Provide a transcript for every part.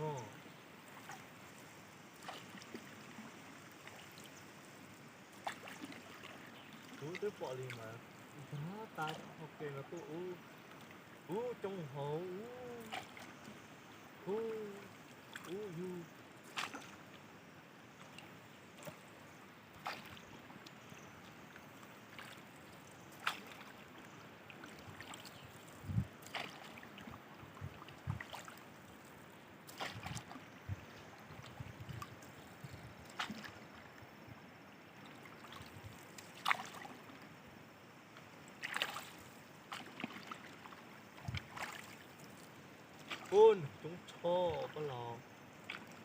Kuv twb pom li mas, tab tom ke no tuaj ub, ub coob hauv ub, ub, ub yug. Ub, coob tshaj koj los,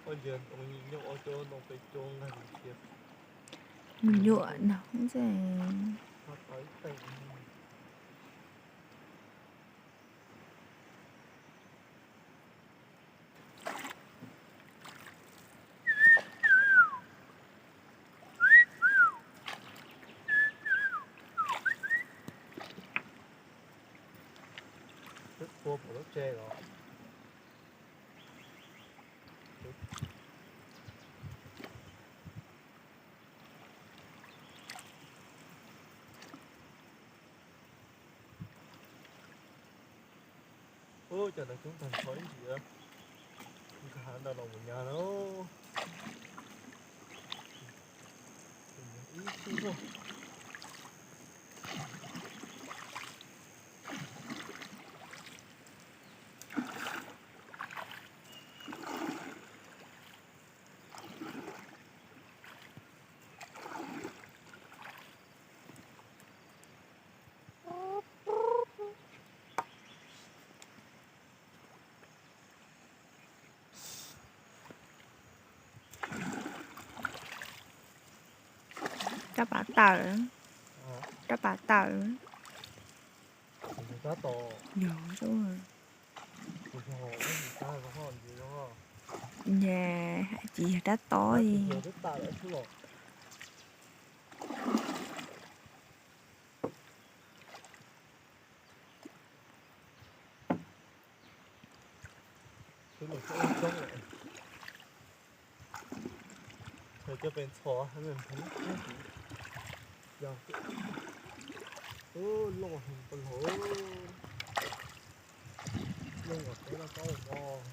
koj yawg ntoo nyuam ua cov ntoo pes coob nqag thiab. Nyuam no xwb. Twb qhua pom lub tsev los. Ub, cov ntawd coob tag nrho ib ntsis, nkag ntawm no mus nyas na. Ib tug. Rab pav tawm, rab pav tawm. Yog, tsis yog rab tob li. Cov pes ntxhov, yog, loj heev pes hauv, loj nkaus peb loj kaub os.